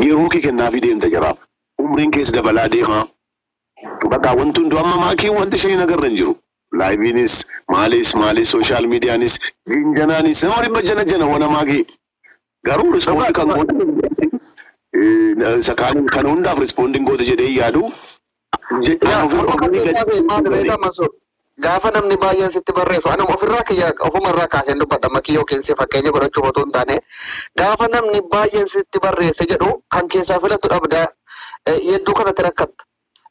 Yeroo kee kennaafii deemta jaraaf. Umriin kees dabalaa deema. Bakka wanti hunduu amma maakiin wanti isheen hin agarre hin jiru. Liveiinis, maalis maalis, social mediaanis, jinjanaanis nama dhibba jana jana wana maakii. Garuu respond kan goote isa kaan kana hundaaf responding goote jedhee hin yaadu. Yaa ofuma keessaa bee maal beektaa, Mansuur? Gaafa namni baay'een sitti barreessu, anuma ofirraa kiyya ofumarraa kaaseen dubbadha, makii yookiin si fakkeenya godhachuuf otoo hin taane, gaafa namni baay'een sitti barreesse jedhu kan keessaa filatu dhabda, hedduu kanatti rakkatta.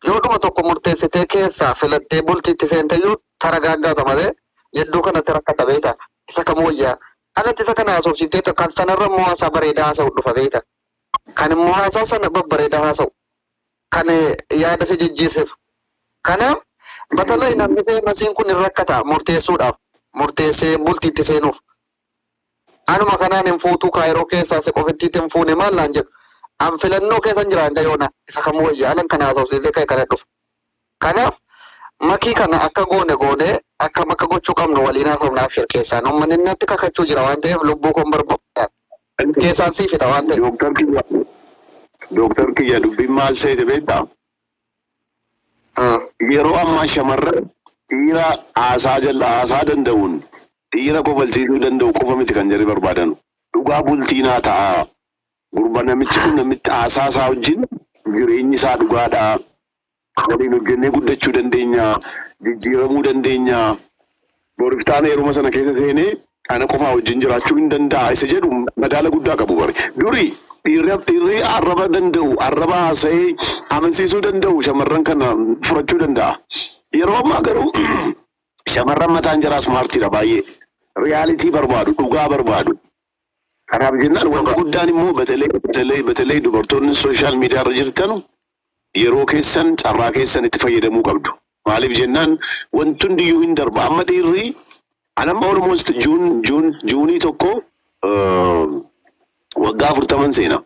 Yoo dhuma tokko murteessitee keessaa filattee bultiitti seenteyyuu taragaaggaata malee hedduu kanatti rakkata, beektaa? Isa kam wayyaa? Alatti isa kana haasofsiiftee kan sanarra immoo haasaa bareedaa haasa'u dhufa, beektaa? Kan immoo haasaa sana babbareedaa haasa'u, kan yaada si jijjiirsisu. Kanaaf batalay namni famousiin kun hin rakkata murteessuudhaaf, murteessee bultiitti seenuuf. Anuma kanaan hin fuutuu, Kaayiroo keessaa si qofittiitti hin fuune maal naan jedhu. An filannoo keessan jira hanga yoona, isa kam wayya alan kana haasofsiisee ka'e kana dhufu. Kanaaf makii kana akka goone goone akkam akka gochuu qabnu waliin haasofna, abshir keessaan. Uummanni natti kakachuu jira waan ta'eef lubbuu koon barbaada. Keessaan sii fixa waan ta'eef. Dooktar kiyya, dooktar kiyya, dubbiin maal seete beektaa? Yeroo ammaa shamarran dhiira haasaa jala haasaa danda'uun, dhiira kofalchiisuu danda'u qofa miti kan jarri barbaadan. Dhugaa bultii naa ta'a. Gurba namichi kun namitti haasaa isaa wajjin jireenyi isaa dhugaadha. Waliin hojjennee guddachuu dandeenya. Jijjiiramuu dandeenya. Boriftaan heeruma sana keessa seenee ana qofaa wajjin jiraachuu hin danda'a isa jedhu madaala guddaa qabu bari. Duri dhiirri arraba danda'u, arraba haasa'ee amansiisuu danda'u shamarran kana furachuu danda'a. Yeroo ammaa garuu shamarran mataan jaraa smartiidha baay'ee. Reality barbaadu, dhugaa barbaadu. Kanaaf jennaan wanti guddaan immoo በተለይ በተለይ በተለይ dubartoonni social media irra jirtanu yeroo keessan, carraa keessan itti fayyadamuu qabdu. Maaliif jennaan wanti hundiyyuu hin darba. Amma dhiirri anamma almost June 1 waggaa 40n seena.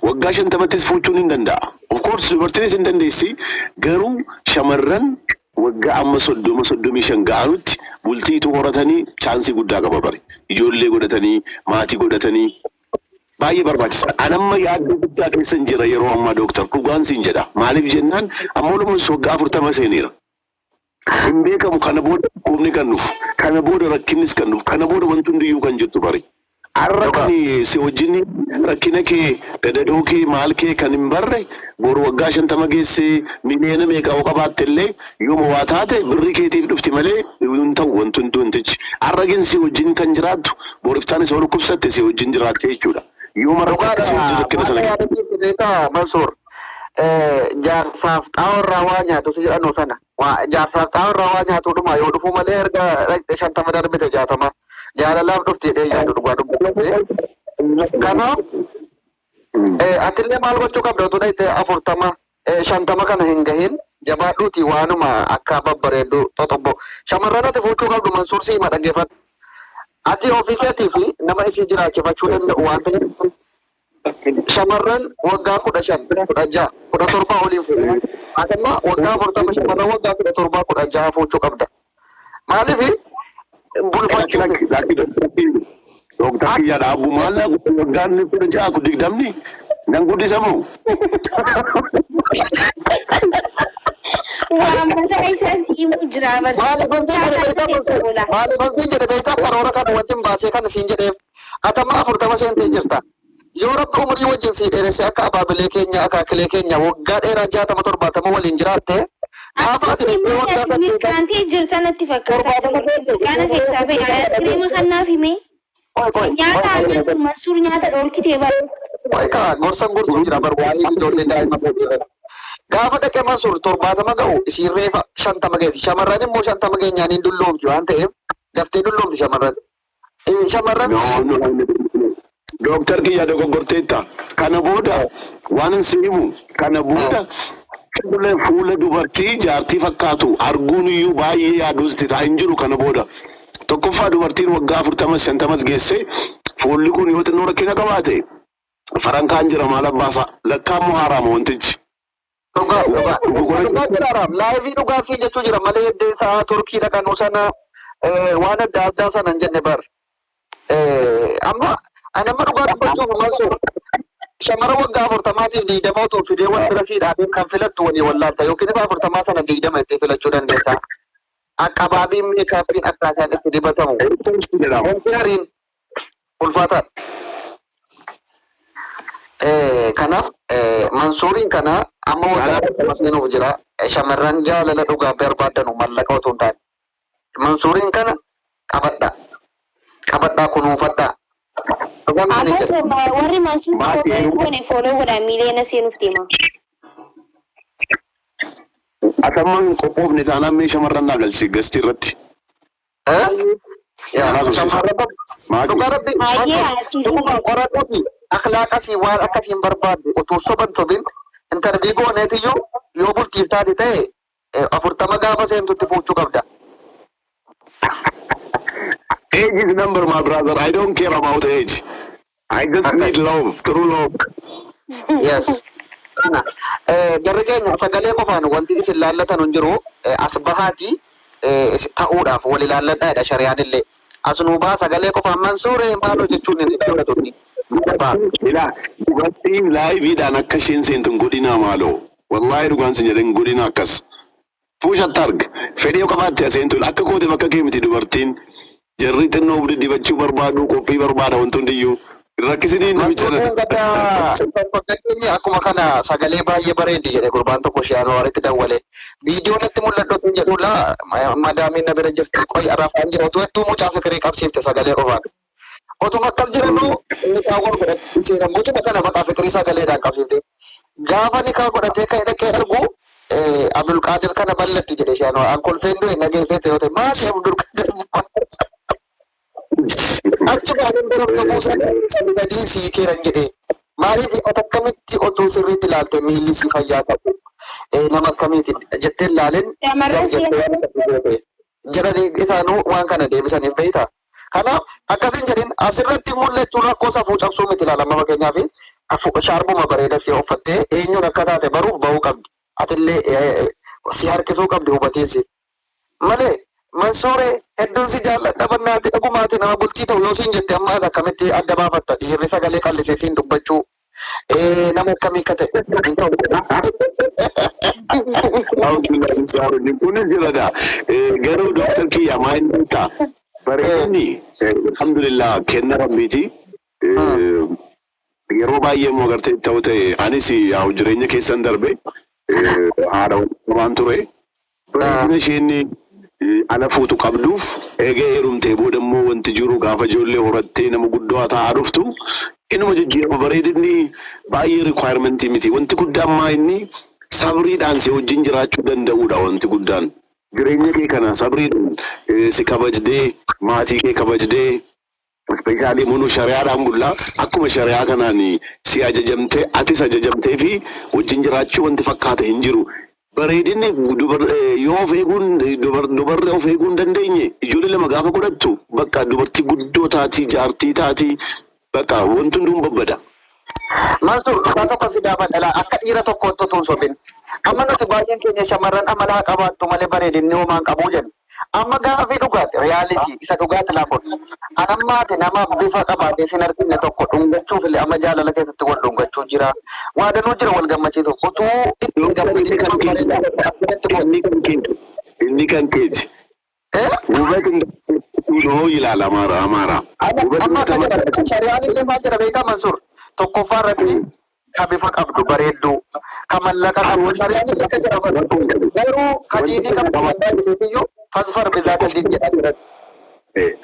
Waggaa 50ttis fuuchuun hin danda'a. Of course dubartiinis hin dandeessi. Garuu shamarran waggaa amma 30, 35 ga'anutti bultiitu horatanii chance guddaa qaba bari. Ijoollee godhatanii, maatii godhatanii baay'ee barbaachisaadha. Anamma yaaddoo guddaa keessan jira yeroo ammaa, dooktar, dhugaan siin jedha. Maaliif jennaan amma almost waggaa 40 seeneera. Hin beekamu kana booda dhukkubni kan dhufu, kana booda rakkinnis kan dhufu, kana booda wanti hundiyyuu kan jirtu bari. Har'a kan si wajjin rakkina kee, gadadoo kee, maal kee kan hin barre boru waggaa 50 geessee miliyoona meeqa yoo qabaatte illee yooma waa taate birrii keetiif dhufti malee hin ta'u wanti hundi wantichi. Har'a gin si wajjin kan jiraattu boriftaanis yoo dhukkubsatte si wajjin jiraatte jechuudha. Yooma rakkatte si wajjin rakkina sana Maal yaadachiifte beektaa, Mansuur? Jaarsaaf xaa'oo irraa waa nyaatutu jedhanu sana. Jaarsaaf xaa'oo irraa waa nyaatuudhuma yoo dhufu malee erga dhaqxe 50 darbite 60 jaalalaaf dhufti jedhee yaadu dhugaa dubbate. Kanaaf atillee maal gochuu qabda? Utuu dhaqxe 40, 50 kana hin gahin jabaadhuuti waanuma akka babbareeddu xoxobbo. Shamarran ati fuuchuu qabdu, Mansuur, siima dhaggeeffadhu. Ati ofii keetii fi nama isii jiraachifachuu danda'u waan ta'eef shamarran waggaa 15, 16, 17 oliin fuudhu. Ati amma waggaa 40 shamarran waggaa 17, 16 fuuchuu qabda. Maaliif bulfachuuf. Dooktar kiyya, dhaabu maal waggaan 16, 20 nan guddisamu. Waan mataa isaa siimuu jira bar. Maaliif siin jedhe beektaa, Mansuur? Maaliif siin jedhe beektaa? Karoora kana wanti hin baasee kana siin jedheef ati amma 40 seentee jirta. Yoo Rabbi umurii wajjin sii dheeresse, akka abaabilee keenya, akaakilee keenya waggaa dheeraa 60, 70 waliin jiraatte, gaafa ati Akkasii dhuftee maali waggaa ati 80 mirqaantee jirta natti fakkaataa 70 jira. seente Mirqaana keessaa bahe aayiskiriima kan naaf hime. Qoy, qoy, Nyaata qoy. nyaatu, Mansuur, nyaata dhorkitee bara. Qoy kaa, gorsan gorsuu jira bar waa'ee ijoollee daa'ima fuudhee. Gaafa dhaqee Mansuur 70 ga'u isiin reefa 50 geessi. Shamarran immoo 50 geenyaan hin dulloomti waan ta'eef daftee dulloomti shamarran. Shamarran No, no, no. Dooktar kiyya, dogoggorteetta. Kana booda waan si himu, kana booda fuula dubartii jaartii fakkaatu arguun iyyuu baay'ee yaaduusti ta'a hin jiru kana booda. Tokkoffaa dubartiin waggaa 40s 50s geesse fuulli kun yoo xinnoo rakkina qabaate farankaan jira, maal abbaasaa lakkaa immoo haaraama wantichi. Dhugaa, dhugaa. Dhugaa jira raam. Live dhugaa siin jechuu jira malee heddee isaa Turkii dhaqanuu sana waan adda addaa sana hin jenne bar. Amma ani amma dhugaa dubbachuuf, Mansuur, Shamara waggaa 40tiif 20 otoo fidee wal bira sii dhaabee kan filattu walii wallaalta yookiin isa 40 sana 20 itti filachuu dandeessa. Aqabaabiin meekaappiin akkaataan itti dibatamu. Jedhama. Wanti hariin ulfaataadha. Kanaaf Mansuuriin kana amma waggaa 40 seenuuf jira. Shamarran jaalala dhugaa barbaadanu mallaqa otoo hin taane. Mansuuriin kana qabadhaa. Qabadhaa, kunuunfadhaa. Dhugaan isin jedha. Akkasuma warri Mansuur Maati follow heeruma. goone follow godhaa, miiliyoona seenuuf deema. Atamman qophoofne taanaan mee shamarran naa galchi gastii irratti. Eh? Yaa Kanaas horsiisa. shamarran Maaki. dhugaa rabbi Hayyee Mansuur asiif dhuguma qoradhuuti akhlaaqasii waan akkasiin barbaaddu utuu soban sobin interview gooneetiyyuu yoo bultiif taate ta'e 40 gaafa seentutti fuuchuu qabda. Age is number, my brother. I don't care about age. I just need love, true love. Yes. Kana garri keenya sagalee qofaan wanti isin laallatan hin jiru, as bahaati ta'uudhaaf wal ilaalladhaadha shari'aan illee. As nuu baha, sagalee qofaan Mansuuree maaloo jechuun hin ilaallatu inni. Baha. Ilaa, dubartiin liveiidhaan akka isheen seentu hin godhinaa maaloo. Wallaahi dhugaan sin jedhan, hin godhinaa akkas. Push arg. Fedhii yoo qabaatte seentu akka koote bakka kee miti dubartiin. Jarri xinnoo dibachuu barbaadu, qophii barbaada, wanti hundiyyuu. Rakkisinii namicha. Mansuureen gada fakkeenya akkuma kana sagalee baay'ee bareeddi jedhe gurbaan tokko shi'aanwaaritti dawwale. Viidiyoo natti mul'adhu jedhu laa, madaamiin na bira jirti, qoy arafaan jira otoo hedduu mucaa fikirii qabsiifte sagalee qofaan. Otuma akkas jiranuu nikaa wal godhate seenan, mucuma kana maqaa fikirii sagaleedhaan qabsiifte. Gaafa nikaa godhatee ka'e dhaqee argu Abdulqaadir kana ballatti jedhe shi'aanwaar. An kolfeen du'e nageessee yoo ta'e maali Abdulqaadir? Achuma anin baramta buusaa sadii sii keeran jedhee. Maaliif ati akkamitti otuu sirriitti ilaalte miilli si fayyaa qabu nama akkamiiti jettee ilaalin Shamarran jettee waan akkasii goote jedhanii isaanuu waan kana deebisaniif beektaa. Kanaaf akkasin jedhin, asirratti mul'achuun rakkoo safuu cabsuu miti. Ilaala, amma fakkeenyaaf shaarbuma bareeda si uffattee eenyuun akka taate baruuf bahuu qabdi. Atillee si harkisuu qabdi hubateessi. Malee Mansuuree hedduun si jaalladha, bannaati dhugumaati nama bultii ta'u yoo siin jette, amma ati akkamitti adda baafatta? Dhiirri sagalee qallisee siin dubbachuu nama akkamii akka ta'e hin ta'u. Kunis jiradha. Garuu dooktar kiyya maa inni beektaa? Bareedinni alhamdulillah kenna rabbiiti. Yeroo baay'ee immoo agartee ta'u ta'e anis yaa jireenya keessan darbe haadha waan ture. Bareedina isheen ala fuutu qabduuf eegee heerumtee booda immoo wanti jiru gaafa ijoollee horattee nama guddoo ta'aa dhuftu inuma jijjiirama. Bareedinni baay'ee requirementii miti. Wanti guddaan maa inni sabriidhaan si wajjin jiraachuu danda'uudha wanti guddaan. Jireenya kee kana sabriidhaan si kabajdee, maatii kee kabajdee, especially munu shari'aadhaan bullaa, akkuma shari'aa kanaan si ajajamtee atis ajajamtee fi wajjin jiraachuu wanti fakkaate hin jiru. Bareedinni yoo of eeguun dubarri of eeguu hin dandeenye ijoollee lama gaafa godhattu bakka dubartii guddoo taatii, jaartii taatii, bakka wanti hunduu hin babbada. Mansuur, dhugaa tokko si gaafadha laa, akka dhiira tokkootti utuu hin sobin. Amma nuti baay'een keenya shamarran amala haa qabaattu malee bareedinni homaa hin qabuu jenna. Amma gaafii dhugaati, reality isa dhugaati laa kun. Anammaati nama bifa qabaatee sin argine tokko dhungachuuf illee amma jaalala keessatti wal dhungachuu jira. Waa danuu jira wal gammachiisu. Utuu itti hin Dooktar, inni gammadin kan nama keeti. bareedaa tokko akkamitti goota? Inni kan keeti. Inni kan keeti. Eh? ውበት ነው ይላል አማራ አማራ ውበት Amma akka jedha shari'aan illee maal jedha beektaa, Mansuur? Tokkoffaa irratti ka bifa qabdu bareedduu, ka mallaqa qabu, shari'aan illee akka jedha garuu ka diinii qabdu barbaachisuuf فاظفر بذات الدين jedha jira.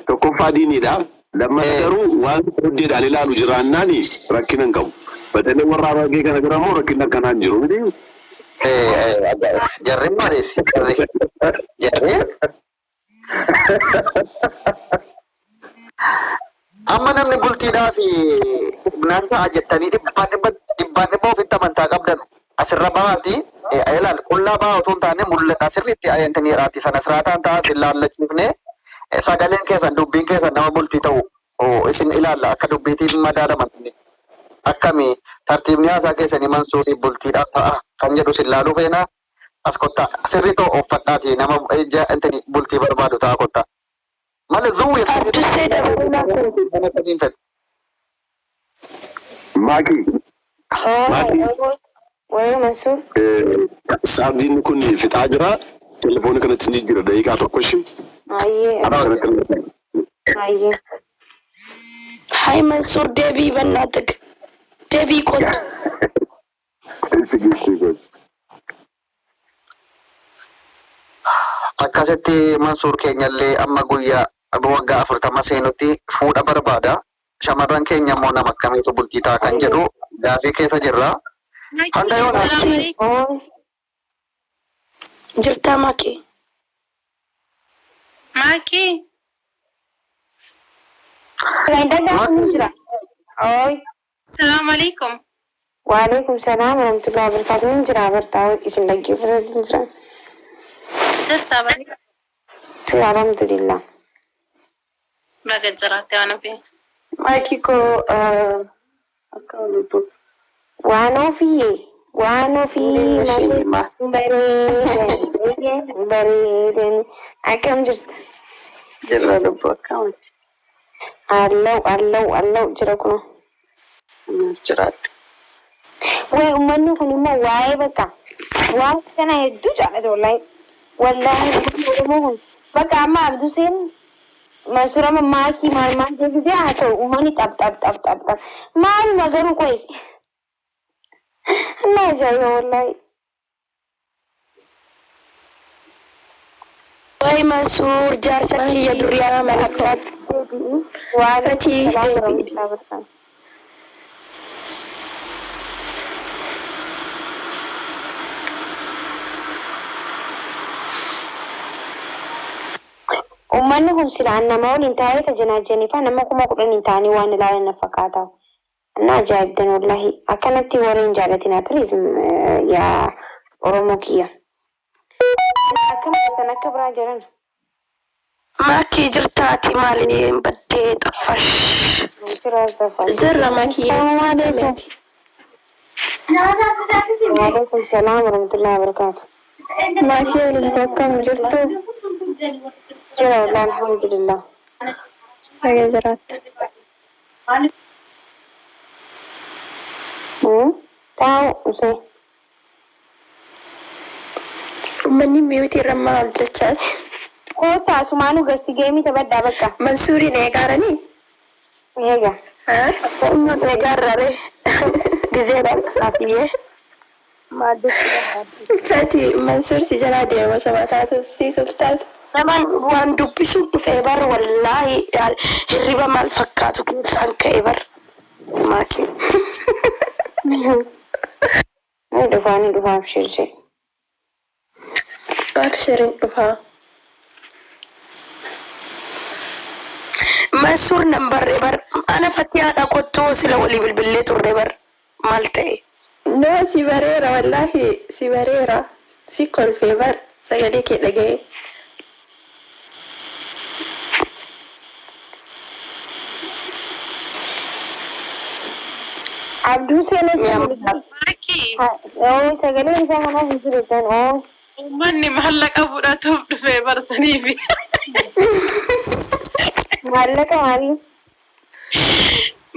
Tokkoffaa diiniidha. Lammataa garuu waan hoddeedhaan ilaalu jiraannaan rakkina hin qabu. Batalee warra Harargee kana bira immoo rakkinni akkanaa hin jiru miti. Jarri maaliif? Jarri. Jarri. Amma namni bultiidhaa fi naan ta'a jettanii dhibbaan dhibba dhibbaan dhibba ofitti amantaa qabdan asirra bahaati. Ilaal, qullaa bahaa otoo hin taane mul'ata sirriitti ayantaniidhaati sana siraataan ta'a isin laallachiifne, sagaleen keessan, dubbiin keessan nama bultii ta'u isin ilaalla, akka dubbiitiin madaalaman akkami tartiibni haasaa keessanii Mansuurii bultiidhaaf ta'a kan jedhu isin laaluu feena. As kottaa, sirrii ta'u uffadhaati nama ija intini bultii barbaadu ta'a kottaa. Malee zuwwi Abdussee dabalaa. akkasiin fedhu. Maaki. Maakii. Wayi Mansuur. Saardiin kun fixaa jira. Telefoona kanatti ni jira daqiiqaa tokko ishee. Ayyee. Ayyee. Hai Mansuur deebii bannaatig. Deebii kottu. Akkasitti Mansuur keenyallee amma guyyaa waggaa 40 seenutti fuudha barbaada. Shamarran keenya immoo nama akkamiitu bultii ta'a kan jedhu gaafii keessa jirra. Hanga yoonaatti Jirtaa Maakii. Maakii. Jira. Salaamu alaikum. Waalaikum salaam warahmatullahi wabarakatuh. Ni jira bartaa isin dhaggeeffataa jira. Jirtaa baay'ee. Jira alhamdulillah. Baga jiraatte waan hafe. Maakii koo akka lubbu. Waan ofiyyee waan ofii malee bareedan bareedan akkam jirta? Jirra lubbu akkamati. Allahu allahu allahu jira kunoo. Naaf jiraadhu. Wayi uummanni kun immoo waa'ee bakka waan kana hedduu jaalata wallahi. Wallahi Oromoo kun bakka amma Abduseen Mansuurama maakii maal maal deebisee haasa'u uummanni xap xap xap xap xap maaluma garuu qoyi. Allah ajaa'iba wallahi. Wayi Mansuur jaarsa kiyya durii akka Fatii deebii. Uummanni kun silaan nama waliin taa'ee tajaajilanii nama 10,000 hin taa'anii waan ilaalan na fakkaata. Na ajaa'ibdan wallahi. Akkanatti warra hin jaalatina please yaa Oromoo kiyya. Akkam jirtan akka biraa jiran. Maakii jirtaati maaliin baddee xaffash. Jira xaffash. Jirra maakii. Salaamu alaikum. Waalaikum salaam warahmatullahi wabarakatuh. Maakii waliin akkam jirtu? Jira wallahi alhamdulillah. Baga jiraatte. Taa'u usee. Uummanni miyuutii irra maal jechaati? Koota asumaanuu gasti geemii taphadhaa bakka. Mansuuriin eegaaranii? Eega. Uummanni eegaarrare. Gizeedhaan afiyyee. Fati Mansuur si jalaa deema sama taatuuf siisuuf taatu. Namaan waan dubbisuuf dhufee bar wallaahi hirriba maal fakkaatu keessaan ka'e bar. Maakii. Ni dhufaa ni dhufaa abshir jee. Abshiriin dhufaa. Mansuur nan barree bar ana fattiyaadha kottuu sila walii bilbillee turre bar maal ta'e? No si bareera wallaahi si bareera si kolfee bar sagalee kee dhaga'ee. Abduu seenaa Maakii. Sagaleen isaa kanaaf hin jiru tan oo. Uummanni maallaqa fudhatuuf dhufee barsaniifi. Maallaqa maalii?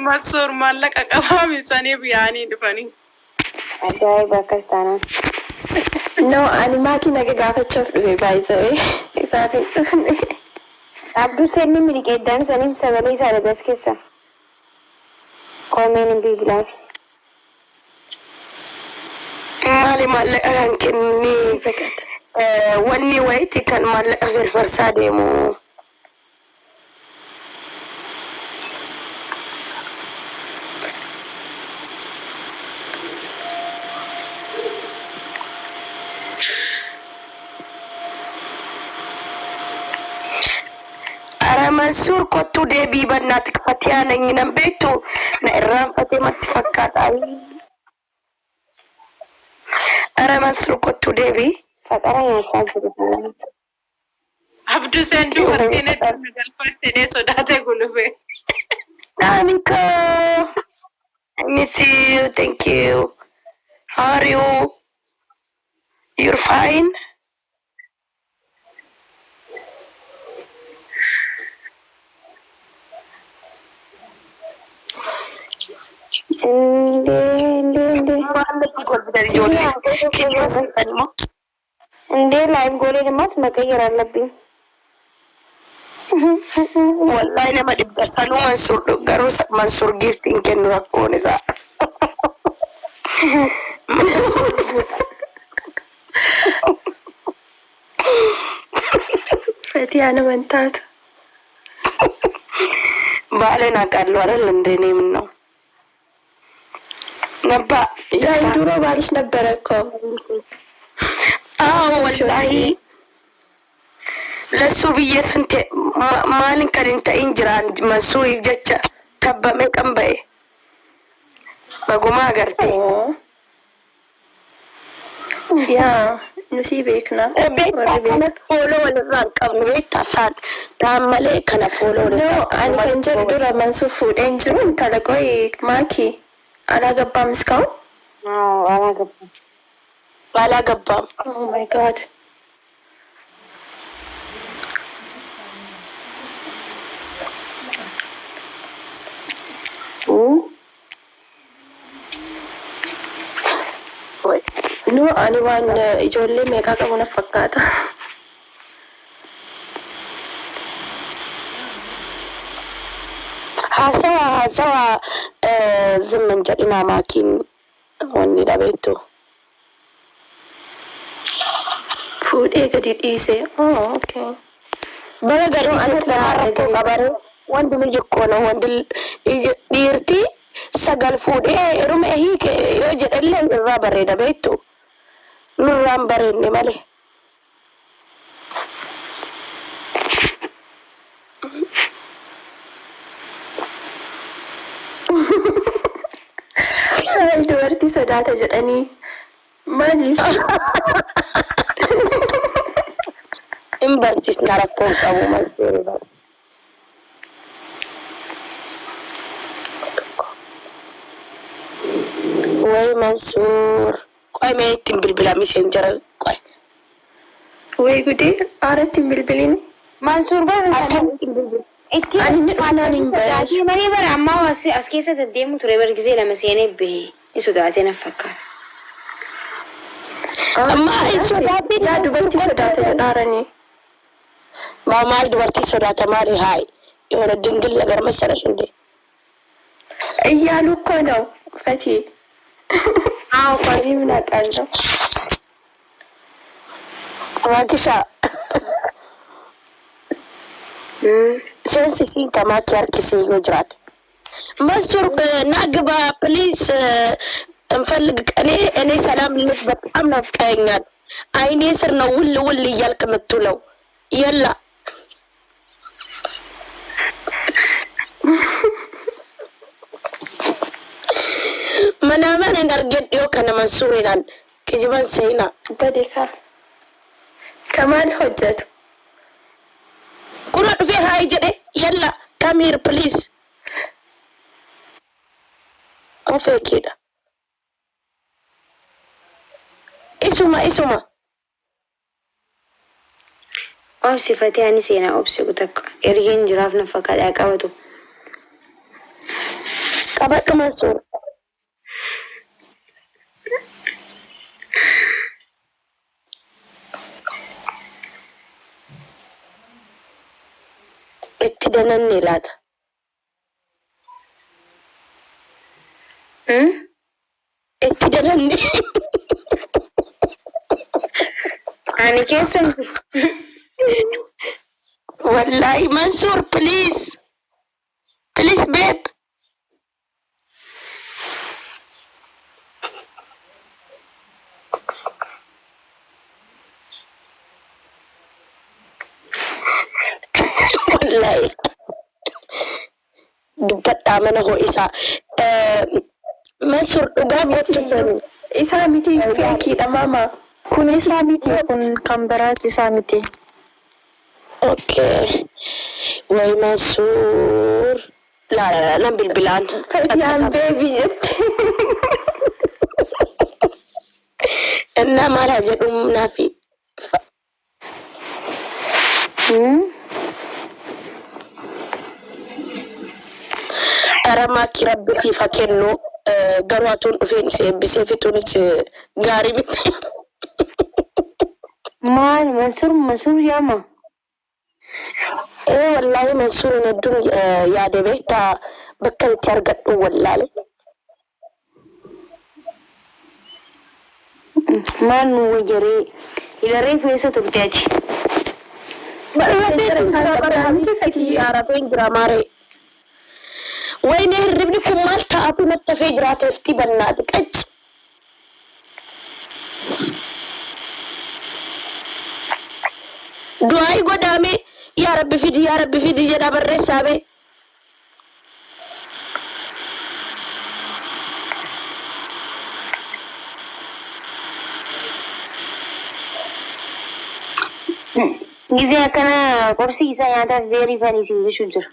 Mansuur maallaqa qabaa ibsaniif yaa'anii dhufanii. Ajaa'iba akkas taanaan. No ani maakii naga gaafachuuf dhufe baay'isawee isaaf hin dhufne. Abduu seenni miliqeeddaan saniif sagalee isaa dhagas keessa. Koomeen hin bilbilaafi. Maali maallaqa kan kenni wanni wayiiti kan maallaqa firfarsaa deemu. Ara Mansuur kottuu deebii bannaati fatiyaa nanyi nan beektu na irraanfatee matti fakkaata. Ara Mansuur kottuu deebii. Faxara nyaachaa jiru. Abduseen dubartiin hedduu galfattee sodaatee gulufe. Danika, I miss you. Thank you. How are you? You're fine? Inde inde Maal natti kolfitan ijoollee? Kiyyoo seetan immoo. እንዴ ላይቭ ጎሌ ልማት መቀየር አለብኝ። Wallahi nama dhibba sanuu Mansuur garuu Mansuur giiftiin kennu rakkoon isaa. Fatiyaa nama hin taatu. Baaleen አውቃለሁ አይደል እንደ እኔ ምን ነው ነባ ያ የድሮ ባልሽ ነበረ እኮ። አዎ ወላሂ ለሱ ብዬ ስንቴ maalin kan hin ta'in jiraan Mansuuriif jecha tabbamee kan ba'e bagumaa agarte. Yaa nusii beekna warri Beektaa beeku. fooloo walirraa hin qabnu beektaa isaan ta'an malee kana fooloo No, walirraa hin ani qabnu. kan jedhu dura Mansuur fuudhee hin jiru intala qoyi maaki አላገባም እስካሁን። አዎ አላገባም። አላገባም። Oh my God. ወይ No, ani waan ijoollee meeqaa qabu na fakkaata. Haasawa haasawa ዝም hin jedhinaa maakiin wanni dhabeettu. Fuudhee gadi dhiise. Oh, okay. Bara No, gadi ani lamaa rakkoo qabare wanti ni jikkoona wanti dhiirti sagal fuudhee heerume hiike yoo jedhallee irraa bareeda beektu nurraan bareedne malee. Ay, dubartii sodaata jedhanii maaliif? Hin barsiisna rakkoo hin qabu Mansuuri bara. Way Mansuur qoy mee ittiin bilbilaa miseenjara qoy. Way gudee aaratti hin bilbilin. Mansuur bar Akkamittiin bilbila? itti Ani inni dhufnaan hin bahe. sodaatee malee bara ammaa as keessa deddeemu ture bar gisee lama seenee bahe ni sodaatee na fakkaata. Amma hin sodaatin. Yaa dubartii sodaata jedhaaranii. ማ maal dubartii sodaata maali haay የሆነ ድንግል ነገር መሰለሽ እንዴ? እያሉ እኮ ነው ፈቲ። አዎ እኔ ምን አውቃለሁ? ማኪሻ seensisiin kamaaki harkisee yoo jiraate. መንሱር ናግባ ፕሊዝ እንፈልግ እኔ ሰላም ልልህ በጣም ናፍቀኸኛል። አይኔ ስር ነው ውል ውል እያልክ የምትውለው። የላ ምናምን hin dhiyoo kana Mansuuriidhaan kijiban seenaa. Bade kaa. Kamaal hojjetu. Kuna dhufee hi jedhe yalla come here please. Kun feekiidha. Isuma isuma. Obsifatee ani seenaa obsi takka ergeen jiraaf na fakkaata qabatu. Qabadhu Mansuur. Itti dananne laata. Itti dananne. Ani keessa Wallahi Mansuur please. Please babe. Wallahi. Dubbadhaa mana ho'isaa. Mansuur dhugaa gochuu fedhu. Isaa miti feekiidha maama. Kun isaa miti, kun kan biraati, isaa miti. Okay. Way Mansuur. Laa laa nan bilbilaan. Fatiyaan baby jette. Innaa maal haa jedhu naafi. ኧረ ማኪ ረቢ siif haa kennu. Garuu atuun dhufeen si eebbisee fixuunis gaarii miti. Maal Mansuur Mansuur yaama. Ee wallaahi Mansuuriin hedduun yaade beektaa bakka itti argadhu wallaale. Maal nu wayya ree? Ila reefu eessa turte ati? Rafeen jira bara rafeen jira maaree. Wayne hirribni kun maal ta'aatu natti hafee jira teestii bannaati qacci. Du'aayi godhaame yaa rabbi fidi yaa rabbi fidi jedhaa barreessaa bee. Gizee akkana qorsii isaa nyaataaf very funny siin jechuu jira.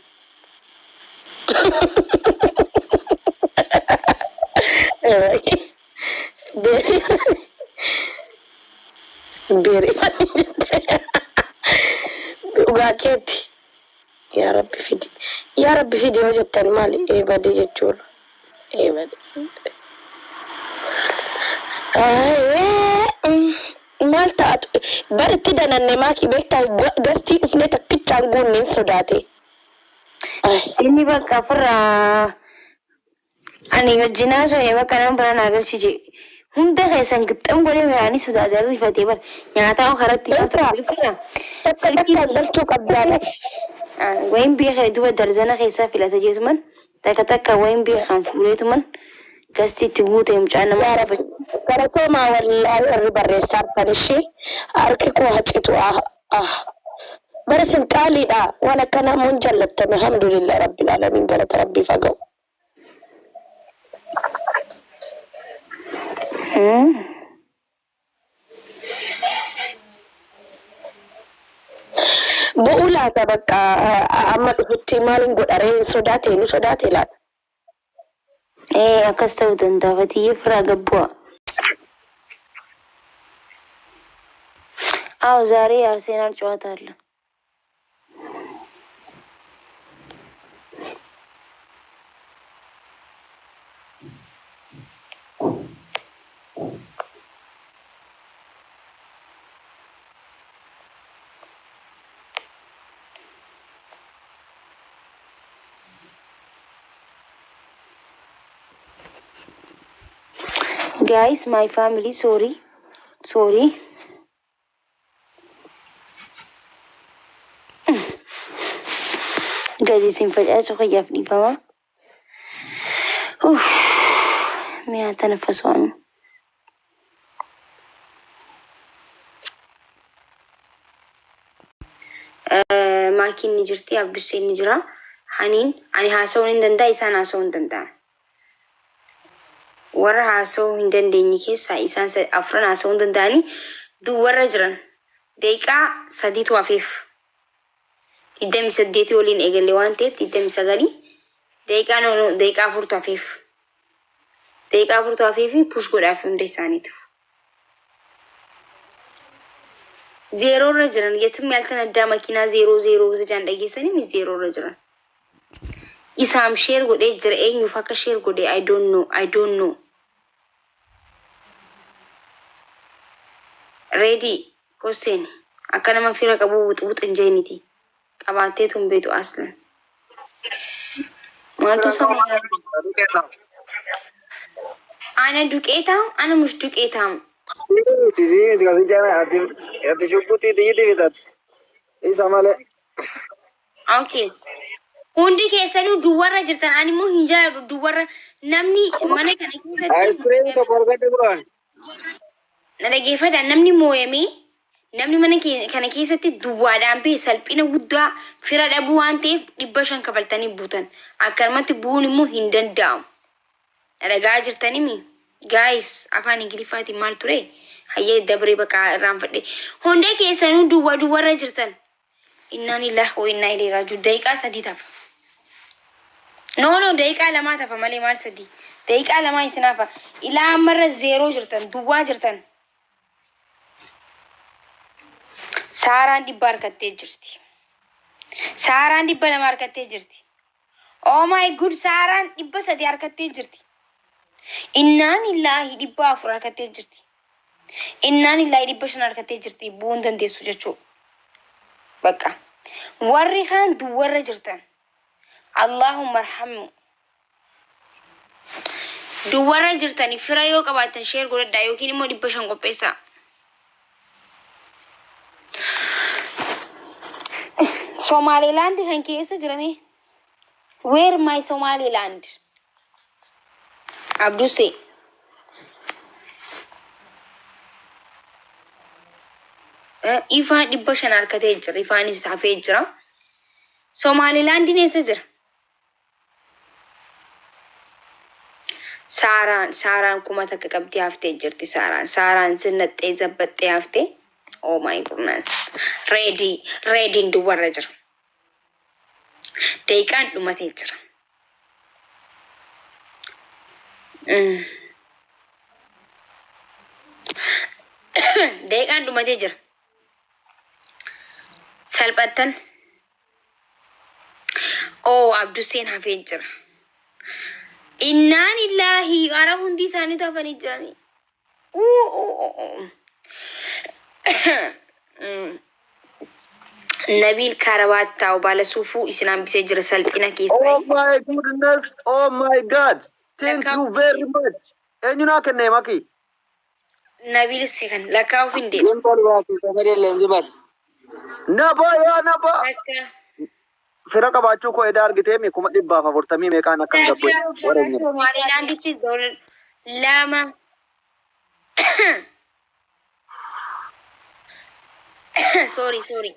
Very funny jette. Dhugaa keeti. Yaa rabbi fidi. Yaa rabbi fidi yoo jettan maali? Eebadee jechuudha. Eebadee. Maal ta'atu baritti dananne maakii beektaa gastii dhufnee takkichaan guunneen sodaate. Inni bakka ofirraa ani wajjin haasofne bakka nama biraa naa galchi jee. Hunda keessan gixxam godhee ani sodaatee rifatee bara nyaataa karatti nyaata ofirraa. Takka takkaan galchuu qabdaadha. Wayin beekee duba darzana keessaa filata jeetuman takka takka wayin beekan fuudheetuman gasti itti guutee mucaan nama Yaa Rabbi galatoomaa wallaahi warri barreessaa harkan ishee harki koo hacitu ah ah bara isin qaaliidha waan akkanaa immoo hin jaallattan alhamdulillah rabbil aalamiin galata rabbiif haa ga'u. Bu'uu laata bakka amma dhufutti maalin godha ree hin sodaate nu sodaate laata. Ee akkas ta'uu danda'a Fatiyyee ofirraa gad bu'a. አዎ ዛሬ የአርሴናል ጨዋታ አለ። Guys, my family, sorry, sorry. Gadi isin facaasu kiyyaaf dhiifama. Uff, mi'a tanaffasu anu. Maakiin ni jirti, Abdusseen ni jira. Haniin ani haasa'uun hin danda'a, isaan haasa'uu hin danda'an. Warra haasa'uu hin dandeenye keessaa isaan afran haasa'uu hin danda'anii duwwarra jiran. Daqiiqaa sadiitu hafeef. 28 waliin eegalle waan ta'eef 29 daqiiqaan daqiiqaa afurtu hafeef. Daqiiqaa afurtu hafeefi push godhaaf hunda isaaniitiif. Zeeroo irra jiran የትም ያልተነዳ መኪና ዜሮ ዜሮ jaan dhageessanii mi zeeroo irra jiran. Isaam share godhee jira eenyuuf akka share godhe I don't know, I don't know. Ready kosseen akka nama fira qabu wuxuwux hin jeeniti. Qabaatteetu hin beektu aslan. Maaltu sama ana duqeetaam ana mush duqeetaam. Siiti siiti kasi jana ati ati shugguxii xiyyitii fixatte. Isa malee. Okay. Hundi keessanuu duwwarra jirtan ani immoo hin jaalladhu duwwarra namni mana kana keessatti Aayiskiriimii tokko argadhu biraan. Na dhageeffadha namni mooyamee namni mana kana keessatti duwwaadhaan bahe salphina guddaa fira dhabuu waan ta'eef 500 kafaltanii buutan. Akkanumatti bu'uun immoo hin danda'amu. Na dhaga'aa jirtanimi? Guys afaan Ingiliffaatiin maal ture? Hayyee dabree baqa irraanfadhe. Hundee keessanuu duwwa duwwarra jirtan. Innaa lillahi wa innaa ilayhi raaji'uun. Daqiiqaa sadii tafa. No no daqiiqaa lamaa tafa malee maal sadii. Daqiiqaa lamaa isin hafa. Ilaa ammarra zeeroo jirtan duwwaa jirtan. Saaraan 100 harkattee jirti. Saaraan 200 harkattee jirti. Oh my good Saaraan 300 harkattee jirti. Innaan illaahi 400 harkattee jirti. Innaan illaahi 500 harkattee jirti. Bu'uu hin dandeessu jechuudha. Bakka. Warri kaan duwwarra jirtan. Allahumma arhamnu. Duwwarra jirtani fira yoo qabaattan share godhadhaa yookiin immoo 500 qopheessaa. Somaliland kan kee eessa jira mee? Where my Somaliland? Abduse. Ifaan 500 harkatee jira. Ifaanis hafee jira. Somalilandiin eessa jira? Saaraan Saaraan 1000 qabdii haftee jirti Saaraan. Saaraan sinnaxxee zabbaxxee haftee. Oh my goodness. Ready ready'n duwwarra jira. Daqiiqaan dhumatee jira. Daqiiqaan dhumatee jira. Salphattan. Oh Abduseen hafee jira. Innaan illaahi ara hundi isaaniitu hafanii jiranii. Uu, uu, uu, uu. Nabiil Kaarabaattaa baala suufuu isin hambisee jira salphina Oh keessaa. my goodness! Oh my God! Thank you very much. Eenyu naa kenne maki? Nabiil si kan lakkaa'uuf hin deemu. Zim bal baati sagalee leenji bal. Naba yaa naba. Takka. Fira qabaachuu koo edaa argitee mi 140,000 meeqaan akkan gabbu Takka. wareenya. Somaalilaanditti lama. Sorry, sorry.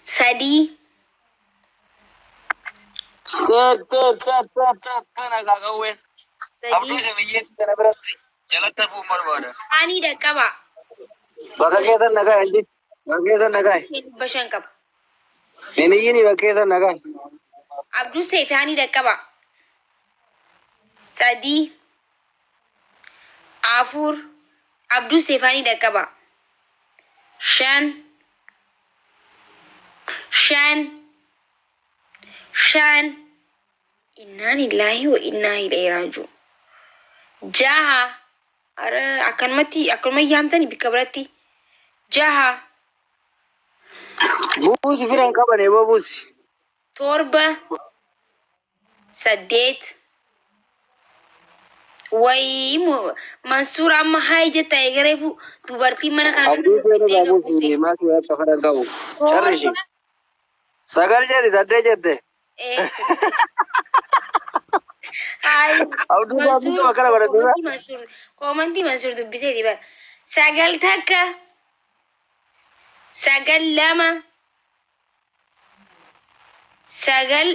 Sadii. Tee tee tee tee tee tee nagaa qawween. Abduu Sadii. isa biyyeetti kana biratti jalatti hafuun barbaada. Ani dhaqqaba. Bakka keessan nagaa inji. Bakka keessan nagaa. 500 qaba. Miniyyini bakka keessan nagaa. Abduu Seefi ani dhaqqaba. Sadii. Afur. Abduu Seefi ani dhaqqaba. Shan. Shan. Shan. Innaa lillaahi wa innaa ilayhi raaji'uun. Jaha. Ara akkanumatti akkanuma yaamtani bikka biratti. Jaha. Buusi fira hin qabane boo buusi. Torba. Saddeet. Wayii Mansuur amma hayi jetta eegareefu dubartiin mana kana Abduu seera irraa buusi maakii akka fira hin qabu. Carrishi. Torba. Sagal jedhi saddeet jette. Hayi Abduu Mansuur gaaffisu akkana godhate. koomantii Mansuur koomantii Mansuur dubbiseeti bara. Sagal takka. Sagal lama. Sagal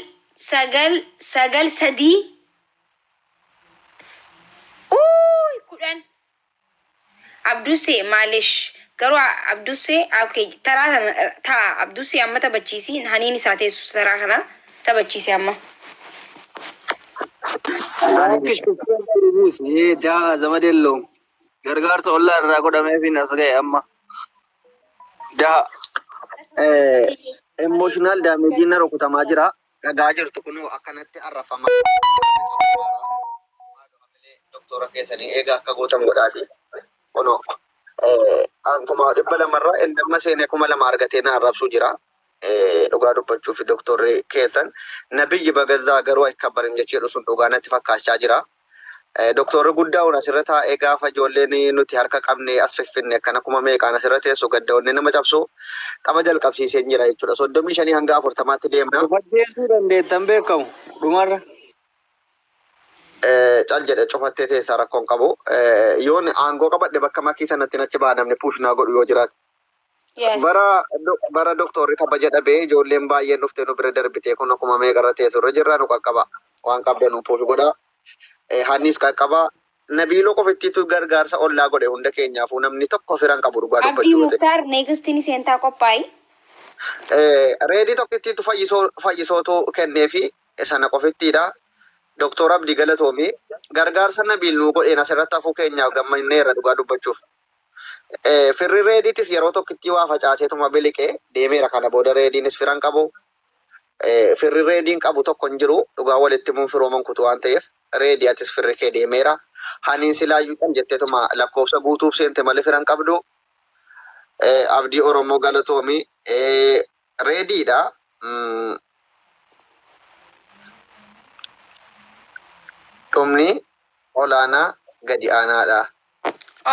sagal sagal sadii. Uuy 10. Abdusee maalish garuu Abdusee okay taraa sana ta'a Abdusee amma taphachiisi haniin isaa teessu taraa kana taphachiisi amma. Akkish buusi daa zama delloo. Gargaarsa ollaa irraa godhameefin as ga'e amma. Daa. Emotional damage na rukutamaa jira. Dhagaa jirtu kunoo akkanatti arrafamaa. Doktora keessanii eegaa akka gootan godhaati. Kunoo 200,000rraa inni amma seenee 2,000 argatee na arrabsuu jira. Dhugaa dubbachuuf doktorri keessan nabiyyi bagazzaa garuu akkabarin jechuudha sun dhugaa natti fakkaachaa jira. Doktorri guddaa kun asirra taa'ee gaafa ijoolleen nuti harka qabne as fiffinne akkana kuma meeqaan asirra teessu gadda nama cabsu tapha jalqabsiisee jira jechuudha. 35 hanga 40tti deemna. Ufaddeessuu dandeettan beekamu dhumarra. Cal jedhe cufattee teessaa rakkoon qabu. Yoon aangoo qabadhe bakka makii sanatti nachi ba'a namni puushnaa godhu yoo jiraate. Yes. Bara bara doktorri kabaja dhabee ijoolleen baay'een dhuftee nu bira darbitee kun akkuma meeqarra teessurra jirra nu qaqqaba. Waan qabda nu puush godha. Hannis qaqqaba. Nabiiloo qofittiitu gargaarsa ollaa godhe hunda keenyaafuu namni tokko firan qabu dhugaa Abdii dubbachuu ta'e. Muktaar neekstiin seentaa qophaa'i. Reedii tokkittiitu fayyisootu kenneefi sana qofittiidha. Doktor Abdii Galatoomii gargaarsa Nabiil nuu godheen asirratti hafuu keenyaaf gammanneerra dhugaa dubbachuuf. Firri reediitis yeroo tokkittii waa facaaseetuma biliqee deemeera kana booda reediinis firan qabu. Firri reediin qabu tokko hin jiru dhugaa walitti himuun firooman kutu waan ta'eef. Reedi atis firri kee deemeera. Haniin silaayyuu kan jetteetuma lakkoofsa guutuuf seente malee firan qabdu. Abdii Oromoo galatoomi. Reediidha. Dhumni olaanaa gadi aanaadha.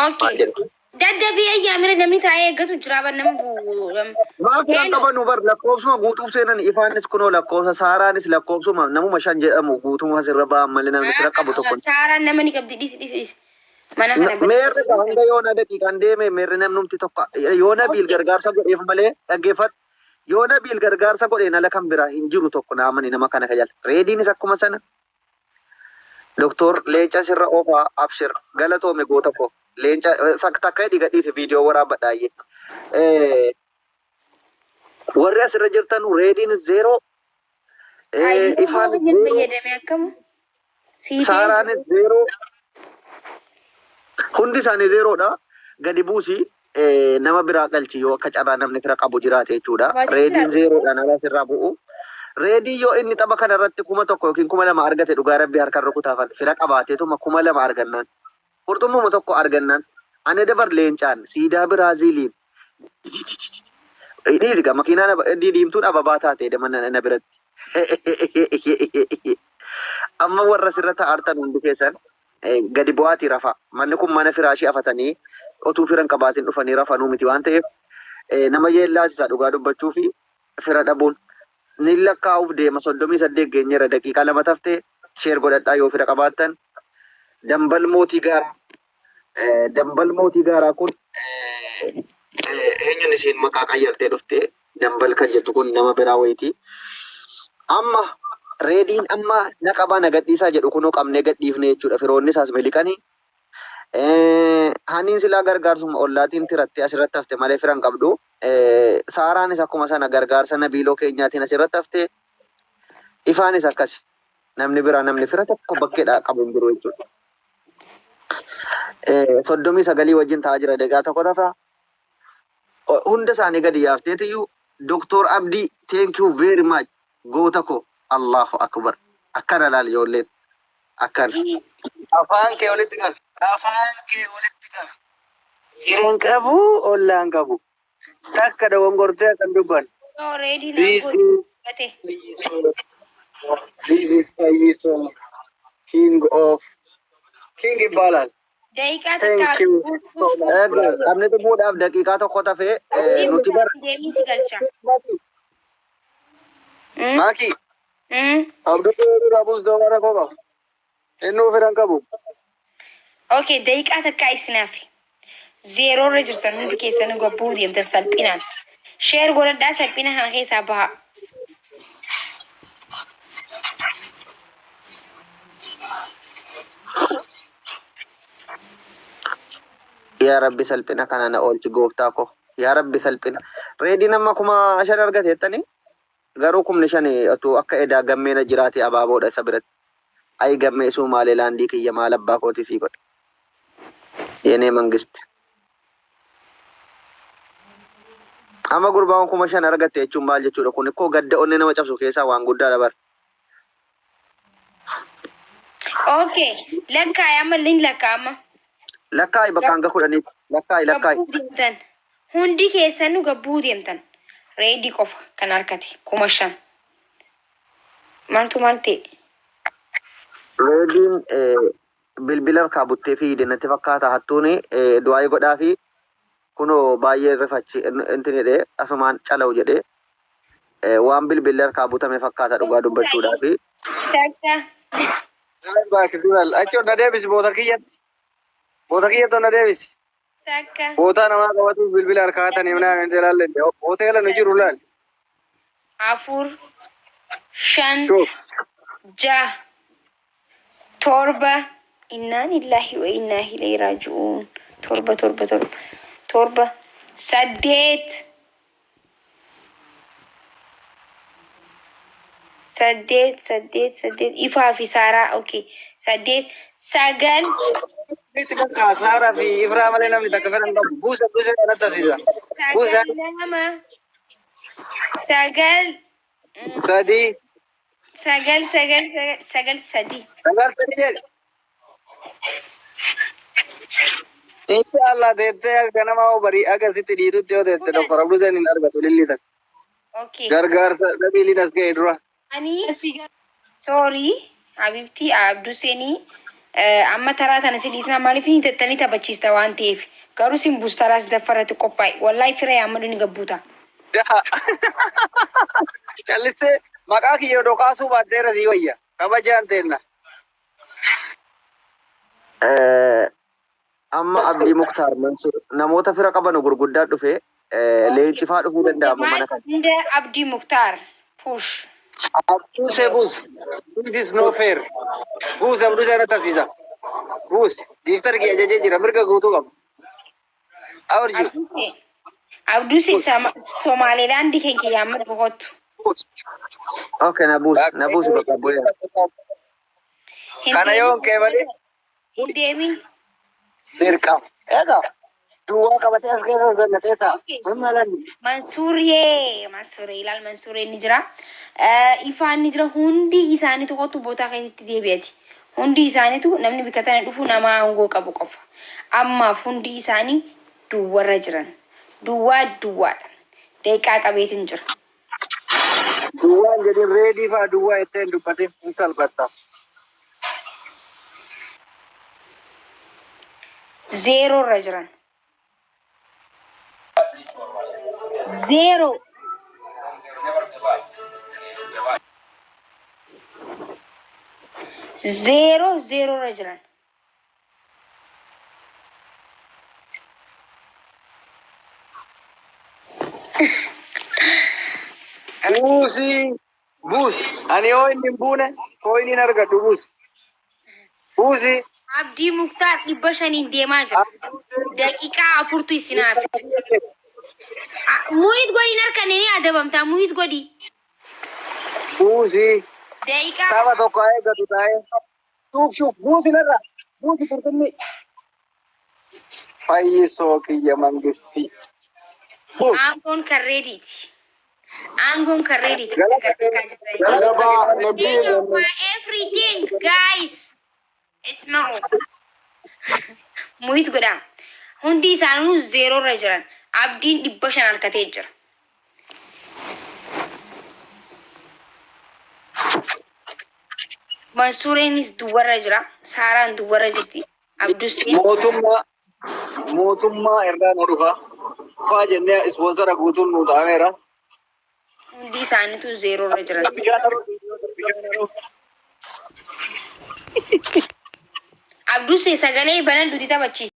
Okay. Daddafii ayyaamira namni taa'ee eeggatu jira bar nama bu. Maa firan qabanu bar lakkoofsuma guutuuf seenan ifaanis kunoo lakkoofsa saaraanis lakkoofsuma namuma shan jedhamu guutuma asirra ba'an malee namni fira qabu tokko. Saaraan nama ni qabdi dhisi dhisi dhisi. Mana kana Meerri ka hanga yoona daqiiqaan deeme meerri namnumti tokko yoona biil gargaarsa godheef malee dhaggeeffadhu. Yoona biil gargaarsa godheen ala kan biraa hin jiru tokko naamani nama kana kajal. Reediinis akkuma sana. Doktor Leenca sirra oofaa abshir galatoome goota koo. Leenca takka hidhi gadhiisi viidiyoo waraabadhaayyee. Warri asirra jirtan reediin zeeroo. Ifaan zeeroo. Fayyadame akkamu? Saaraanis zeeroo. Hundi isaanii zeeroodha. Gadi buusi nama biraa galchi yoo akka carraa namni fira qabu jiraate jechuudha. Reediin zeeroodhaan ala asirraa bu'u. Reedii yoo inni tapha kana irratti 1000 yookiin 2000 argate dhugaa rabbii harkaan rukutaafan fira qabaateetuma 2000 argannaan. Qurxummuma tokko argannaan ani dabar leencaan siidaa Biraaziiliin dhiiga makiinaan diimtuun ababaa taate na biratti. Amma warra sirra ta'artan hundi keessan gadi bu'aatii rafa. Manni kun mana firaashii afatanii otuu firan qabaatiin dhufanii rafanuu miti waan ta'eef nama yeellaasisa dhugaa dubbachuu fi fira dhabuun. Ni lakkaa'uuf deema 38 geenyeera daqiiqaa 2 taftee sheer godhadhaa yoo fira qabaattan. Dambal mootii gaaraa. Dambal mootii gaaraa kun eenyuun isheen maqaa qayyartee dhuftee dambal kan jettu kun nama biraa wayitii. Amma reediin amma na qabaa na gadhiisaa jedhu kunoo qabnee gadhiifne jechuudha firoonni isaas miliqanii. Haniin silaa gargaarsuma ollaatiin tirattee asirratti hafte malee firan qabdu. Saaraanis akkuma sana gargaarsa nabiiloo keenyaatiin asirratti hafte. Ifaanis akkas. Namni biraa namni fira tokko bakkeedhaa qabu hin jiru jechuudha. 39 wajjin ta'aa jira daqiiqaa tokko tafa. Hunda isaanii gadi yaafteetiyyuu Doktor Abdii thank you very much goota koo Allahu akbar akkana laal ijoolleen akkana. Afaan kee walitti qabi. Afaan kee walitti qabi. Firan qabu ollaan qabu. Takka dogongortee akkan dubban. Reedii This nama is godhate. This is Fayyiso, king of king ይባላል። Daqiiqaa Thank takka you so much, brother. Taphni xumuudhaaf daqiiqaa tokko tafee nuti bara deemiinsi galcha. Maki, Abduu Rabuus dawara koo qaba. Innuu firan qabu. Okay, daqiiqaa takka isinaaf. Zeeroo irra jirtan hundi keessan gabbuu deemtan salphinaan. Sheer godhadhaa salphina kana keessaa baha. Yaa Rabbi salphina kana na oolchi gooftaa koo. Yaa Rabbi salphina. Reediin amma 5000 argate jettanii garuu 5000 otuu akka edaa gammeena jiraate abaaboodha isa biratti. Ayi gammee Sumaaleelaandii kiyya maal abbaa kootii sii godhe. Yenee mangisti. Amma gurbaan 5000 argatte jechuun maal jechuudha kun ikkoo gadda onnee nama cabsu keessaa waan guddaadha bara. Okay, lakkaa'i amma ni lakkaa'ama. Lakkaa'i bakka hanga 10 lakkaa'i lakkaa'i. Gabbuu deemtan. Hundi keessanuu gabbuu deemtan. Reedii qofa kan argate 5000. Maaltu maal ta'e? Reediin bilbila harkaa buttee fiide natti fakkaata hattuun du'aayii godhaa fi kunoo baay'ee rifachi intin jedhee asumaan cala'u jedhee waan bilbilli harkaa butame fakkaata dhugaa dubbachuudhaa fi. Takka. Ziral baaki ziral. Achi ol na deebisi boota kiyyatti. Boota kiyyatti ol na deebisi. Takka. Bootaa namaa qabatuuf bilbila harkaa hatanii minaan hin ilaalle. Hoteela nu jiru laal. 4 5 Shuuf. 6 7 innaa lillahi wa innaa ilayhi raaji'uun. 7 7 7 7 8 8 8 8 ifaa fi saaraa okay 8 9 Itti bakka Saaraa fi Ifraa malee namni takka fedhan qabu. Buusa buusa kanatti hasiisa. Buusa. 9 2 9 3. Sagal sagal sagal sagal sadi. 9 3 jedhe. Inshallah deettee akka ganama hoo barii aga sitti dhiitutti yoo deette Dr. Abduseen hin argatu lilli takka. Okay. Gargaarsa dhabiiliin as ga'e dura. Ani sorry Habibti Abduseenii amma taraa tana si dhiisna maaliif ni tettanii taphachiista waan ta'eef, garuu sin buustaraas daffarratti qophaa'e, wallahi fira yaammadu ni gabbuuta. Jaha. Callistee maqaa kiyya odoo kaasuu baatteera sii wayya. Kabajaan teenna. Amma Abdii Muktaar Mansuur namoota fira qabanu gurguddaa dhufe, leenci faa dhufuu danda'a amma mana kana. Hunda Abdii Muktaar push. Abdusee buus. This is no fair. Buus, Abdusee na tafsiisa. Buus. Gifter kiyya ajajee jira, mirga guutuu qaba. Awar jiru. Abdusee Somaalilaandi keenya yaammadu boqottu. Buus. Okay, na buus, na buus, bakka bu'eera. Kana yoo hin qeebalee Hin deemin. dirqama. Egaa duwwaa qabatee as keessa zannatee ta'a. Maal? Mansuuriyee, Mansuuree ilaal, Mansuuree ni jira. Ifaan ni jira. Hundi isaanii tokkotu bootaa keessatti deebi'ati. Hundi isaaniitu namni bikka tana dhufu nama aangoo qabu qofa. Ammaaf hundi isaanii duwwarra jiran. Duwwaa duwwaadha. Daqiiqaa qabeetiin jira. Duwwaan jedhin, reedii fa'aa duwwaa jettee hin dubbatin, hin salphatta. Zeeroo irra jiran. Zeeroo. Zeeroo zeeroo irra jiran. Buusii, buusi. Ani yoo inni hin buune coiniin argadhu, buusi. Buusi. Abdii Muktaar 500n deemaa jira. Daqiiqaa 4tu isin hafe. Mute godhiin harkan ni adabamtaa, mute godhi. Buusi. Daqiiqaa Tapha tokko haa eeggatu taa'ee. Shuuk shuuk, buusi narra. Buusi qurxummii. Fayyisoo kiyya mangistii. Buusi. Aangoon kan reediiti. Aangoon kan reediiti. Galata Galaba Nabil. Everything guys. Isma'u. Mute godha. Hundi isaanuu zeeroo irra jiran. Abdiin 500 harkatee jira. Mansuureenis duwwarra jira. Saaraan duwwarra jirti. Abduseen. Mootummaa irraa nu dhufa. Dhufaa jennee sponsor guutuun nu ta'ameera. Hundi isaaniitu zeeroo irra jiran. Bishaan haroo, bishaan haroo. Abdusee sagalee banan duti taphachiisa.